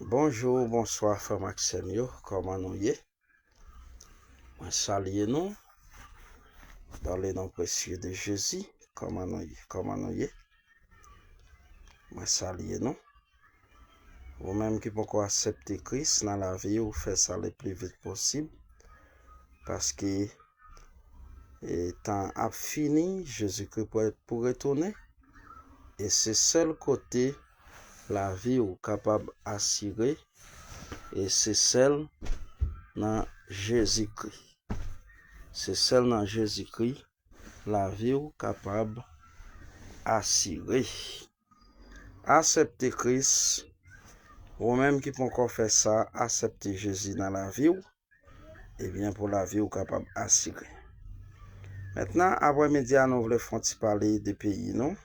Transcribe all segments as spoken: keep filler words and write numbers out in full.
Bonjou, bonswa, frè m ak sè m yo. Kòman nou ye? Mwen salye nou dans le nom précieux de Jésus. Kòman nou ye? Kòman nou ye? Mwen salye nou. Ou menm ki poko aksepte Kris nan lavi w, fè sa le pli vit posib. Paske e, tan ap fini, Jezikri prè pou retounen. E se sèl kote lavi w kapab asire. E se sèl nan Jezikri. Se sèl nan Jezikri lavi w kapab asire. Aksepte Kris. Ou menm ki poko fè sa, aksepte Jezi nan lavi w. Ebyen, pou lavi w kapab asire. Mentnan, aprèmidi a, nou vle fè yon ti pale de peyi nou,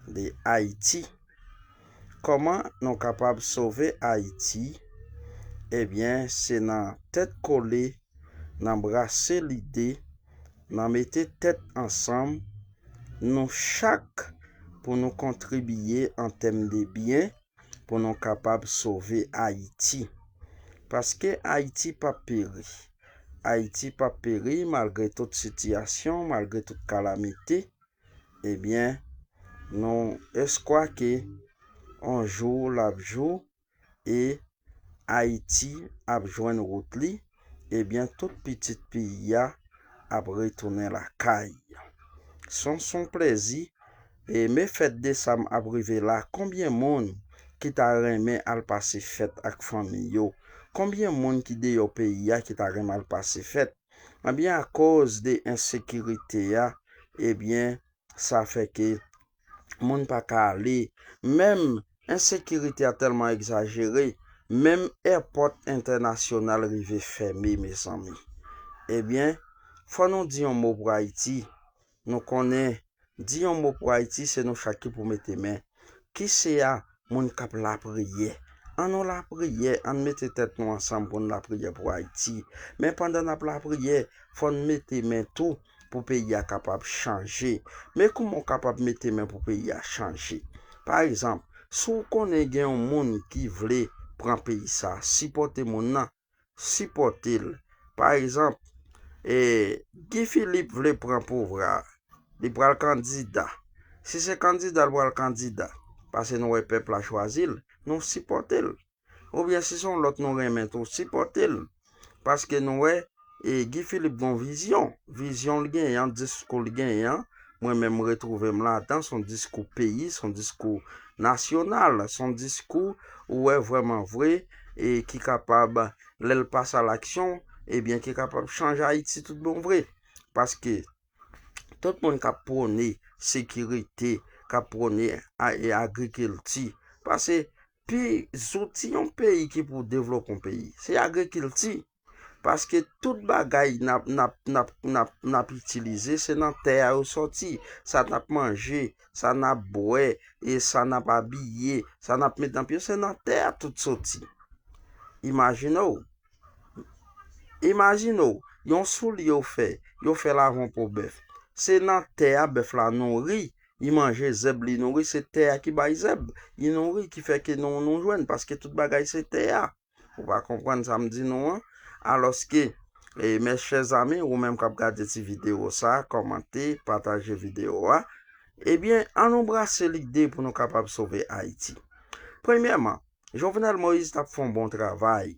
de Ayiti. Kòman nou kapab sove Ayiti? Ebyen, se nan tèt kole, nan brase lide, nan mete tèt ansanm, nou chak pou nou kontribiye an tèm de byen, pou nou kapab sove Ayiti. Paske Ayiti p ap peri. Ayiti p ap peri malgre tout sitiyasyon, malgre tout kalamite. Ebyen, nou espwa ke yon jou l ap jou e Ayiti ap jwenn wout li, ebyen, tout pitit peyi a ap retounen lakay. Se yon, se yon plezi. E men fèt de sa m ap rive la, konbyen moun ki ta renmen al pase fèt ak fanmi yo? Konbyen moun ki deyò peyi a ki ta renmen al pase fèt? Ebyen, akoz de ensekirite a, ebyen, sa fè ke moun pa ka ale. Menm ensekirite a tèlman egzajere, menm èpòt entènasyonal rive fèmen, mezanmi. Ebyen, fò nou di yon mo pou Ayiti. Nou konnen, di yon mo pou Ayiti, se nou chak ki pou mete men. Ki se a moun k ap lapriyè? An nou lapriyè, ann mete tèt nou ansanm pou n lapriyè pou Ayiti. Men pandan n ap lapriyè, fò n mete men tou pou peyi a kapab chanje. Men kouman w kapab mete men pou peyi a chanje? Pa egzanp, si w konnen gen yon moun ki vle pran peyi sa, sipòte moun nan, sipòte l. Pa egzanp, e, Guy Philippe vle pran pouvwa a, li pral kandida. Si se kandida, l pral kandida. Paske nou wè pèp la chwazi l, nou sipòte l. Oubyen si se yon lòt nou renmen tou, sipòte l. Paske nou wè, e, Guy Philippe gen yon vizyon. Vizyon l genyen an, diskou l genyen an, mwen menm m retwouve m ladan, se yon diskou peyi, se yon diskou nasyonal, se yon diskou ou wè vrèman vre, e ki kapab, lè l pase a laksyon, ebyen ki kapab chanje Ayiti tout bon vre. Paske tout moun k ap pwone sekirite, k ap pwone a-, e agrikilti, paske pi zouti yon peyi ki pou devlope yon peyi, se agrikilti. Paske tout bagay n ap, n ap, n ap, n ap, n ap itilize, se nan tè a yo sòti. Sa n ap manje, sa n ap bwè, e sa n ap abiye, sa n ap met nan pye, se nan tè a tout soti. Imajine w. Imajine w, yon soulye w fè, yo fè l avè yon po bèf. Se nan tè a bèf la nouri, li manje zèb, li nouri, se tè a ki bay zèb, li nouri, ki fè ke nou, nou jwenn, paske tout bagay se tè a. Ou pa konprann sa m di nou an? Alòske, e, mes chers amis, ou menm k ap gade ti videyo sa, kòmante, pataje videyo a. Ebyen, an nou brase lide pou nou kapab sove Ayiti. Premyèman, Jovenel Moïse t ap fè yon bon travay.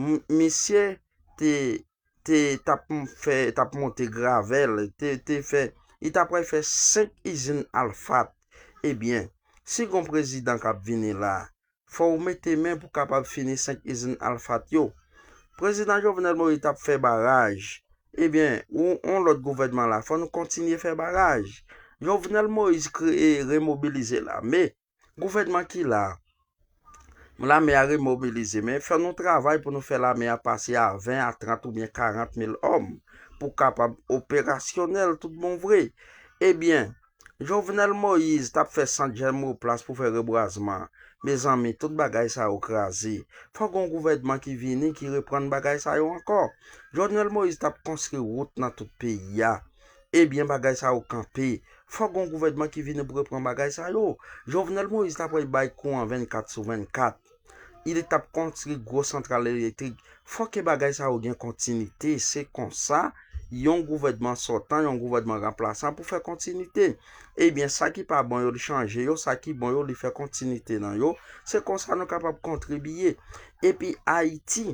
M-, misye te, te t ap m-, fè, t ap monte gravèl, te, te fè, li t ap pral fè senk izin Alfat. Ebyen, si gon prezidan k ap vini la, fò w mete men pou kapab fini senk izin Alfat yo. Prezidan Jovenel Moïse t ap fè baraj. Ebyen, ou, yon lòt gouvènman la, fò nou kontinye fè baraj. Jovenel Moïse kreye, remobilize lame. Gouvènman ki la, lame a remobilize, men fò nou travay pou nou fè lame a pase a ven a trant oubyen karant mil òm pou kapab operasyonèl tout bon vre. Ebyen, Jovenel Moïse t ap fè sant Jèmoplas pou fè rebwazman. Mezanmi, tout bagay sa yo kraze. Fò gon gouvènman ki vini, ki reprann bagay sa yo ankò. Jovenel Moïse t ap konstwi wout nan tout peyi a. Ebyen, bagay sa yo kanpe. Fò gon gouvènman ki vini pou reprann bagay sa yo. Jovenel Moïse t ap pral bay kouran vennkat sou vennkat. li t ap konstwi gwo santral elektrik. Fòk ke bagay sa yo gen kontinite. Se konsa yon gouvènman sòtan, yon gouvènman ranplasan pou fè kontinite. Ebyen, sa ki pa bon yo, li chanje yo, sa ki bon yo, li fè kontinite nan yo. Se konsa nou kapab kontribiye. Epi Ayiti,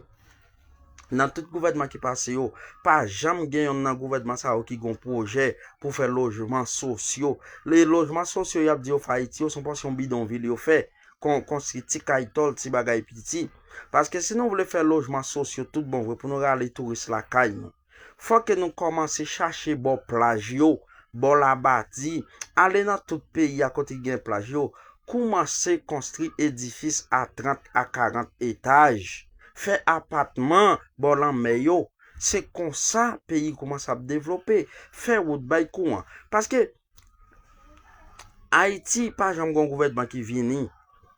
nan tout gouvènman ki pase yo, pa janm gen yonn nan gouvènman sa yo ki gon pwojè pou fè lojman sosyo. Le lojman sosyo y ap di yo fè Ayiti yo, se yon pòsyon bidonvil yo fè, kon konstwi ti kay tòl, ti bagay piti. Paske si nou vle fè lojman sosyo tout bon vre pou nou rale touris lakay nou, fòk ke nou kòmanse chache bò plaj yo, bò Labadi, ale nan tout peyi a kote ki gen plaj yo, kòmanse konstwi edifis a trant a karant etaj, fè apatman bò lanmè yo. Se konsa peyi kòmanse ap devlope, fè wout, bay kouran. Paske Ayiti pa janm gon gouvènman ki vini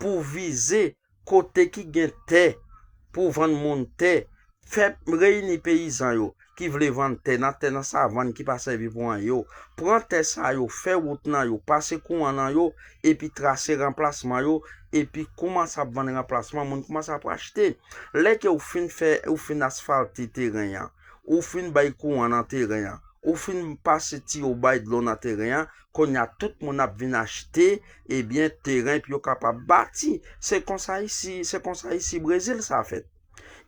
pou vize kote ki gen tè pou vann moun tè, fè reyini peyizan yo ki vle vann tè nan tè nan savann ki pa sèvi pou anyen yo, pran tè sa yo, fè wout nan yo, pase kouran nan yo, epi trase ranplasman yo, epi kòmanse ap vann ranplasman, moun kòmanse ap achte. Lè ke ou fin fè, ou fin asfalte teren an, ou fin bay kouran nan teren an, ou fin pase tiyo bay dlo nan teren an, kounye a tout moun ap vin achte, ebyen, teren pou yo kapab bati. Se konsa isi, se konsa isi Brezil sa fèt.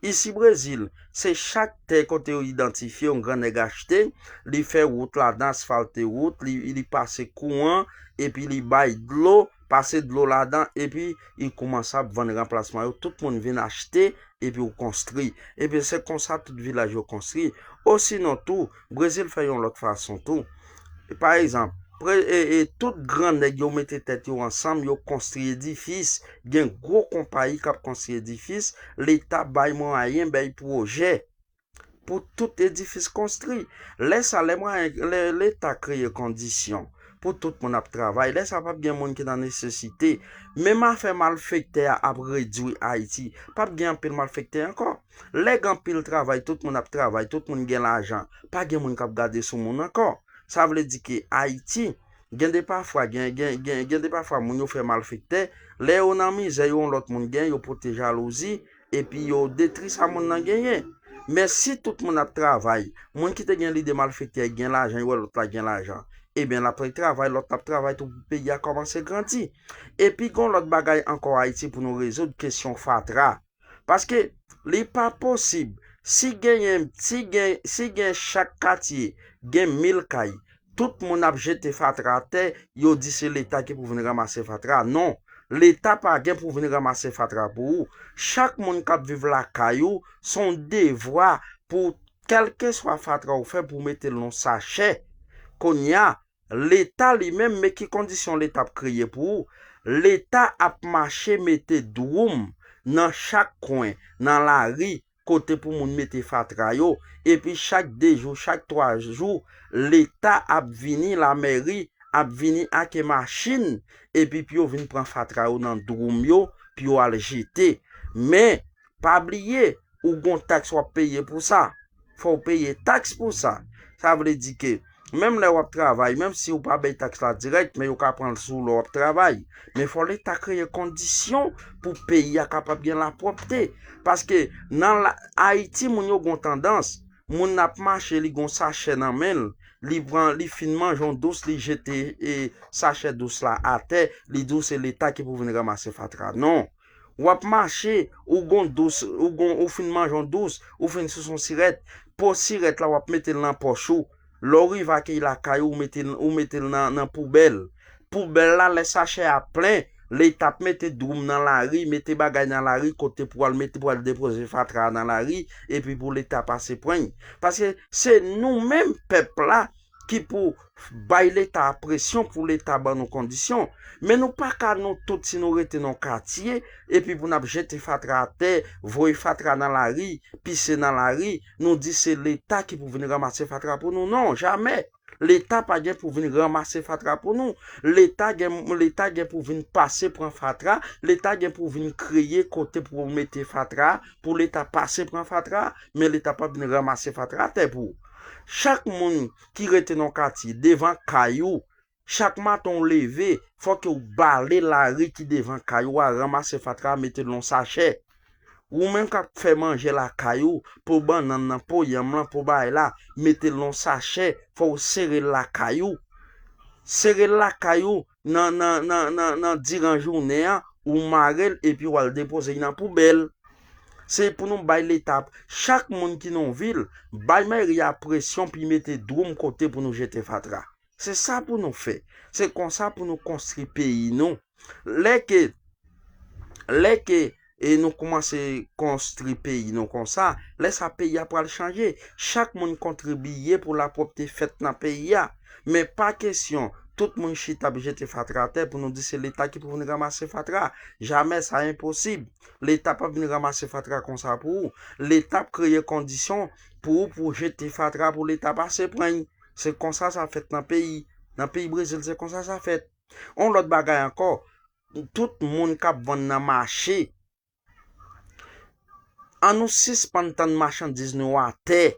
Isi Brezil, se chak tè kote yo idantifye yon grannèg achte, li fè wout ladan, asfalte wout, li, li pase kouran, epi li bay dlo, pase dlo ladan, epi li kòmanse ap vann ranplasman yo. Tout moun vin achte, epi ou konstwi. Epi se konsa tout vilaj yo konstwi. Osinon tou, Brezil fè yon lòt fason tou. Pa egzanp, pre, e, e, tout grannèg yo mete tèt yo ansanm, yo konstwi edifis. Gen gwo konpayi k ap konstwi edifis, Leta bay mwayen, bay pwojè pou tout edifis konstwi. Lè sa, lè mwayen, lè Leta kreye kondisyon pou tout moun ap travay, lè sa p ap gen moun ki nan nesesite. Menm afè malfektè a ap redwi Ayiti. P ap gen anpil malfektè ankò. Lè gen anpil travay, tout moun ap travay, tout moun gen lajan, pa gen moun k ap gade sou moun ankò. Sa vle di ke Ayiti, gen de pafwa, gen, gen, gen, gen de pafwa moun yo fè malfektè, lè yo nan mizè, yo yon lòt moun gen, yo pote jalouzi, epi yo detri sa moun nan genyen. Men si tout moun ap travay, moun ki te gen lide malfektè gen lajan, yo wè lòt la gen lajan, ebyen l ap travay, lòt la ap travay tou pou peyi a kòmanse grandi. Epi gon lòt bagay ankò Ayiti pou nou rezoud, kesyon fatra. Paske li pa posib, si genyen, si gen, si gen chak katye, gen mil kay, tout moun ap jete fatra atè, yo di se Leta ki pou vin ranmase fatra. Non, Leta pa gen pou vin ranmase fatra pou ou. Chak moun k ap viv lakay ou, se yon devwa pou, kèlkeswa fatra ou fè, pou w mete l nan sachè. Kounye a, Leta li menm, men ki kondisyon Leta ap kreye pou ou? Leta ap mache mete dwoum nan chak kwen, nan lari, kote pou moun mete fatra yo, epi chak de jou, chak twa jou, Leta ap vini, lamèri ap vini ak machin, epi pou yo vin pran fatra yo nan dwoum yo, pou yo al jete. Men, pa bliye, ou gon taks w ap peye pou sa. Fò w peye taks pou sa. Sa vle di ke, menm lè w ap travay, menm si w pa bay taks la dirèk, men yo ka pran l sou w lè w ap travay. Men fò Leta kreye kondisyon pou peyi a kapab gen lapwòpte. Paske nan la, Ayiti, moun yo gon tandans, moun ap mache, li gon sachè nan men l, li pran, li fin manje yon dous, li jete, e, sachè dous la atè, li di w se Leta ki pou vin ranmase fatra. Non. W ap mache, ou gon dous, ou gon, ou fin manje yon dous, ou fin sous yon sirèt, po sirèt la w ap mete l nan pòch ou. Lè w rive akeyi lakay ou, ou mete l, ou mete l nan, nan poubèl. Poubèl la, lè sachè a plen, Leta ap mete dwoum nan lari, mete bagay nan lari, kote pou al mete, pou al depoze fatra a nan lari, epi pou Leta pase pran l. Paske se nou menm, pèp la, ki pou bay Leta a presyon pou Leta ban nou kondisyon. Men nou pa ka nou tout, si nou rete nan katye, epi pou n ap jete fatra atè, voye fatra nan lari, pise nan lari, nou di se Leta ki pou vin ranmase fatra pou nou. Non, jamè! Leta pa gen pou vin ranmase fatra pou nou. Leta gen, Leta gen pou vin pase pran fatra, Leta gen pou vin kreye kote pou mete fatra, pou Leta pase pran fatra, men Leta p ap vin ranmase fatra atè pou ou. Chak moun ki rete nan katye, devan kay ou, chak maten w leve, fò ke w bale lari ki devan kay ou a, ranmase fatra, mete l nan sachè. Ou menm k ap fè manje lakay ou, po bannann nan, po yanm lan, po bagay la, mete l nan sachè, fò w sere l lakay ou. Sere l lakay ou nan, nan, nan, nan, nan diran jounen an, ou mare l epi w al depoze l nan poubèl. Se pou nou bay Leta, chak moun ki nan yon vil, bay mèri a presyon pou y mete dwoum kote pou nou jete fatra. Se sa pou nou fè. Se konsa pou nou konstwi peyi nou. Lè ke, lè ke e nou kòmanse konstwi peyi nou konsa, lè sa peyi a pral chanje. Chak moun kontribiye pou lapwòpte fèt nan peyi a. Men pa kesyon tout moun chita ap jete fatra atè pou nou di se Leta ki pou vin ranmase fatra. Jamè, sa enposib. Leta p ap vin ranmase fatra konsa pou ou. Leta ap kreye kondisyon pou ou pou jete fatra pou Leta pase pran. Se konsa sa fèt nan peyi. Nan peyi Brezil, se konsa sa fèt. On lòt bagay ankò, tout moun k ap vann nan mache, an nou sispann tann machandiz nou atè.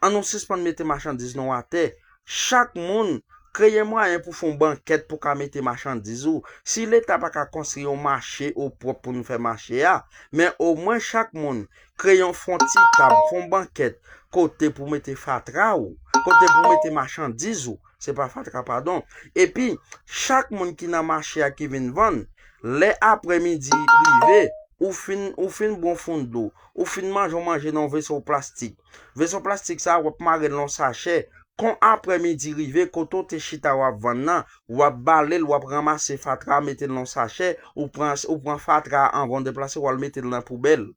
An nou sispann mete machandiz nou atè. Chak moun kreye mwayen pou fè yon bankèt pou ka mete machandiz ou. Si Leta pa ka konstwi yon mache opwòp pou nou fè mache a, men omwen chak moun kreye yon, fè yon ti tab, fè yon bankèt kote pou mete fatra ou, kote pou mete machandiz ou. Se pa fatra, padon. Epi, chak moun ki nan mache a ki vin vann, lè aprèmidi rive, ou fin, ou fin bwè yon foun dlo, ou fin manje yon manje nan yon veso plastik. Veso plastik sa a, w ap mare l nan yon sachè. Kon aprèmidi rive, kote w te chita w ap vann nan, w ap bale l, w ap ranmase fatra a, mete l nan yon sachè, ou pran, ou pran fatra a anvan w deplase, w al mete l nan poubèl.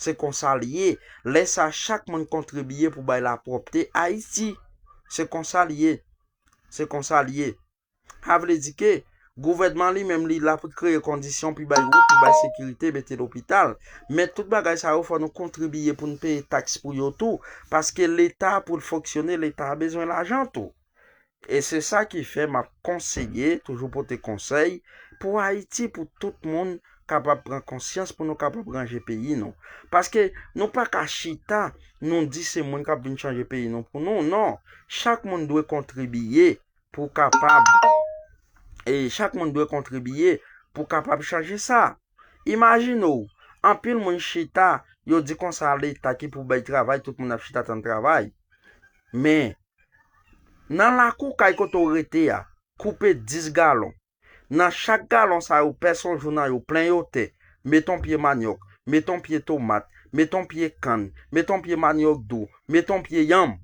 Se konsa l ye. Lè sa, chak moun kontribiye pou bay lapwòpte Ayiti. Se konsa l ye. Se konsa l ye. Sa vle di ke gouvènman li menm, li la pou kreye kondisyon, pou bay wout, pou bay sekirite, mete lopital. Men tout bagay sa yo, fò nou kontribiye pou n peye taks pou yo tou. Paske Leta, pou l fonksyone, Leta bezwen lajan tou. E se sa ki fè m ap konseye, toujou pote konsèy pou Ayiti, pou tout moun kapab pran konsyans, pou nou kapab ranje peyi nou. Paske nou pa ka chita, nou di se moun k ap vin chanje peyi nou pou nou. Non, chak moun dwe kontribiye pou kapab, e chak moun dwe kontribiye pou kapab chanje sa. Imajine w, anpil moun chita, yo di konsa Leta ki pou bay travay, tout moun ap chita tann travay. Men, nan lakou kay kote w rete a, koupe dis galon. Nan chak galon sa yo, pèse yon jou nan yo, plen yo tè, met yon pye manyòk, met yon pye tomat, met yon pye kann, met yon pye manyòk dou, met yon pye yanm.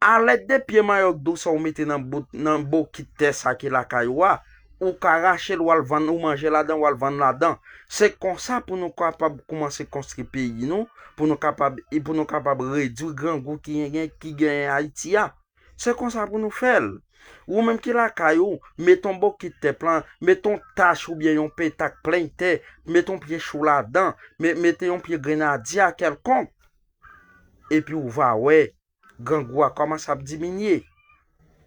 Alèd de pye manyòk dou sa w mete nan bout, nan bokit tè sa ki lakay ou a, ou ka rache l, w al vann, ou manje ladan, w al vann ladan. Se konsa pou nou kapab koumanse konstwi peyi nou, pou nou kapab, e pou nou kapab redwi grangou ki gen, ki genyen Ayiti a. Se konsa pou nou fè l. Ou menm ki lakay ou, met yon bokit tè plan, met yon tach oubyen yon petak plen tè, met yon pye chou ladan, me-, mete yon pye grenadya kèlkonk. Epi ou va wè, grangou a kòmanse ap diminye.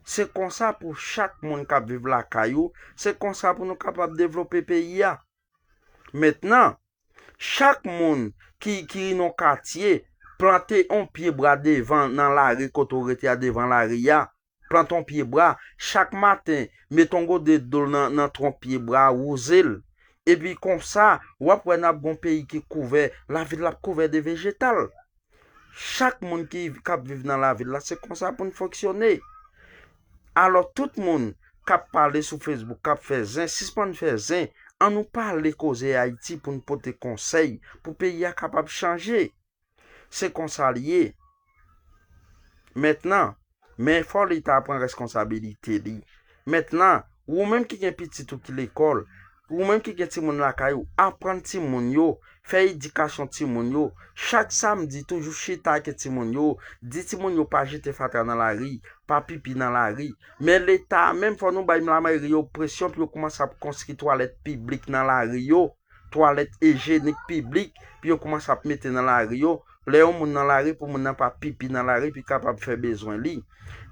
Se konsa pou chak moun k ap viv lakay ou, se konsa pou nou kapab devlope peyi a. Mentnan, chak moun ki, ki nan katye, plante yon pye bwa devan nan lari kote w rete a, devan lari a. Plante yon pye bwa, chak maten, met yon gode dlo nan, nan twonk pye bwa a, wouze l. Epi konsa, w ap wè n ap gon peyi ki kouvè, lavil la ap kouvè de vejetal. Chak moun ki, k ap viv nan lavil la, se konsa pou n fonksyone. Alò, tout moun k ap pale sou Facebook, k ap fè zen, sispann fè zen. An nou pale koze Ayiti pou n pote konsèy, pou peyi a kapab chanje. Se konsa l ye. Mentnan, men fò Leta pran reskonsabilite li. Mentnan, ou menm ki gen pitit ou ki lekòl, ou menm ki gen timoun lakay ou, aprann timoun yo, fè edikasyon timoun yo. Chak samdi, toujou chita ak timoun yo, di timoun yo pa jete fatra nan lari, pa pipi nan lari. Men Leta a menm, fò nou bay lamèri yo presyon pou yo kòmanse ap konstwi twalèt piblik nan lari yo, twalèt ijyenik piblik, pou yo kòmanse ap mete nan lari yo. Lè yon moun nan lari, pou moun nan pa pipi nan lari, pou l kapab fè bezwen li.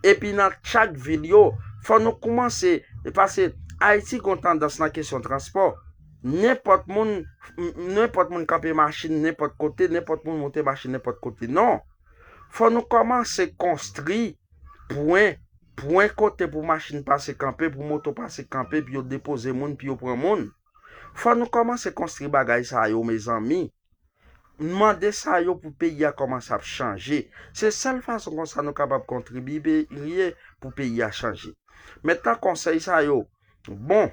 Epi nan chak vil yo, fò nou kòmanse, paske Ayiti gon tandans nan kesyon transpò. Nenpòt moun, m-, nenpòt moun kanpe machin nenpòt kote, nenpòt moun monte machin nenpòt kote. Non. Fò nou kòmanse konstwi pwen, pwen kote pou machin pase kanpe, pou moto pase kanpe, pou yo depoze moun, pou yo pran moun. Fò nou kòmanse konstwi bagay sa yo, mezanmi. Mande sa yo pou peyi a kòmanse ap chanje. Se sèl fason konsa nou kapab kontribiye pou peyi a chanje. Mentnan konsèy sa yo bon.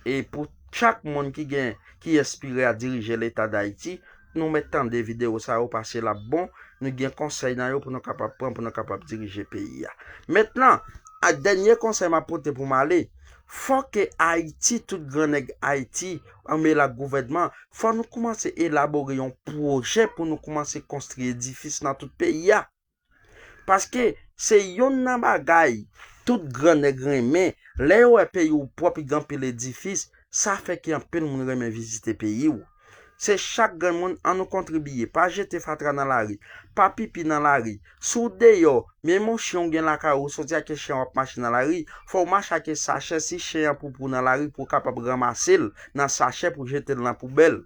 E pou chak moun ki gen, ki espire a dirije Leta Dayiti, nou mèt tande videyo sa yo pase l ap bon, nou gen konsèy nan yo pou nou kapab pran, pou nou kapab dirije peyi a. Mentnan, a dènye konsèy m ap pote pou m ale, fò ke Ayiti, tout gran nèg Ayiti, anmèl ak gouvènman, fò nou kòmanse elabore yon pwojè pou nou kòmanse konstwi edifis nan tout peyi a. Paske se youn nan bagay tout gran nèg renmen, lè yo wè peyi w pwòp, i gen anpil edifis, sa fè ke anpil moun renmen vizite peyi w. Se chak grenn moun, an nou kontribiye, pa jete fatra nan lari, pa pipi nan lari. Si w deyò, menm yon chen w gen lakay ou, soti ak chen w ap mache nan lari, fò w mache ak sachè, si chen an poupou nan lari, pou w kapab ranmase l nan sachè pou jete l nan poubèl.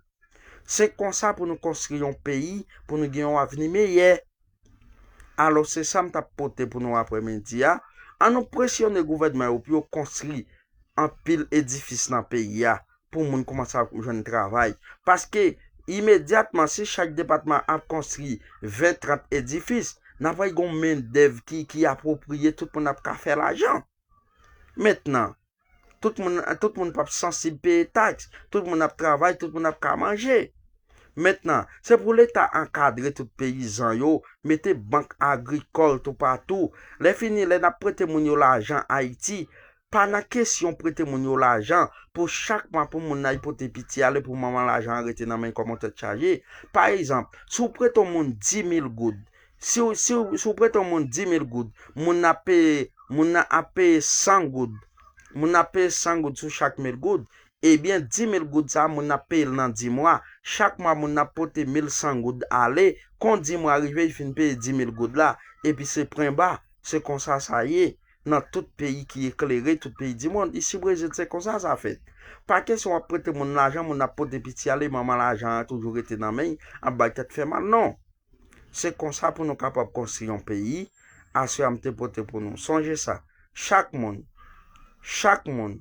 Se konsa pou nou konstwi yon peyi, pou nou gen yon avni meyè. Alò, se sa m t ap pote pou nou aprèmidi a. An nou presyone gouvènman yo pou yo konstwi anpil edifis nan peyi a pou moun kòmanse ap jwenn travay. Paske, imedyatman, si chak depatman ap konstwi ven, trant edifis, n ap wè gen yon mendèv ki, ki apwopriye, tout moun ap ka fè lajan. Mentnan, tout moun, tout moun p ap sansib peye taks, tout moun ap travay, tout moun ap ka manje. Mentnan, se pou Leta ankadre tout peyizan yo, mete bank agrikòl toupatou. Lè fini, lè n ap prete moun yo lajan Ayiti, pa nan kesyon prete moun yo lajan pou chak mwa pou moun nan pote piti ale pou manman lajan an rete nan men l kòm yon tèt chaje. Pa egzanp, si w prete yon moun di mil goud, si w, si w, si w prete yon moun di mil goud, moun nan peye, moun nan ap peye san goud. Moun nan peye san goud sou chak mil goud. Ebyen, di mil goud sa a, moun nan ap peye l nan di mwa. Chak mwa, moun nan ap pote mil san goud ale. Kon di mwa rive, li fin peye di mil goud la. Epi se pwen ba. Se konsa sa ye. Nan tout peyi ki eklere, tout peyi di mond, isi Brezil, se konsa sa fèt. Pa kesyon w ap prete moun lajan, moun nan ap pote piti ale, manman lajan an toujou rete nan men l, ap bay tèt fè mal, non. Se konsa pou nou kapab konstwi yon peyi. Aswè a m te pote pou nou. Sonje sa, chak moun, chak moun,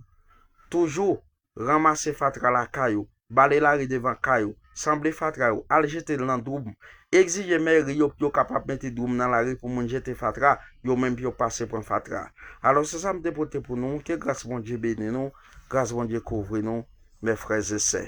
toujou ranmase fatra lakay ou, bale lari devan kay ou, sanble fatra yo, al jete l nan dwoum. Egzije mèri yo pou yo kapab mete dwoum nan lari pou moun jete fatra, yo menm pou yo pase pran fatra. Alò, se sa m te pote pou nou, ke gras Bondye beni nou, gras Bondye kouvri nou, mè frè e sè.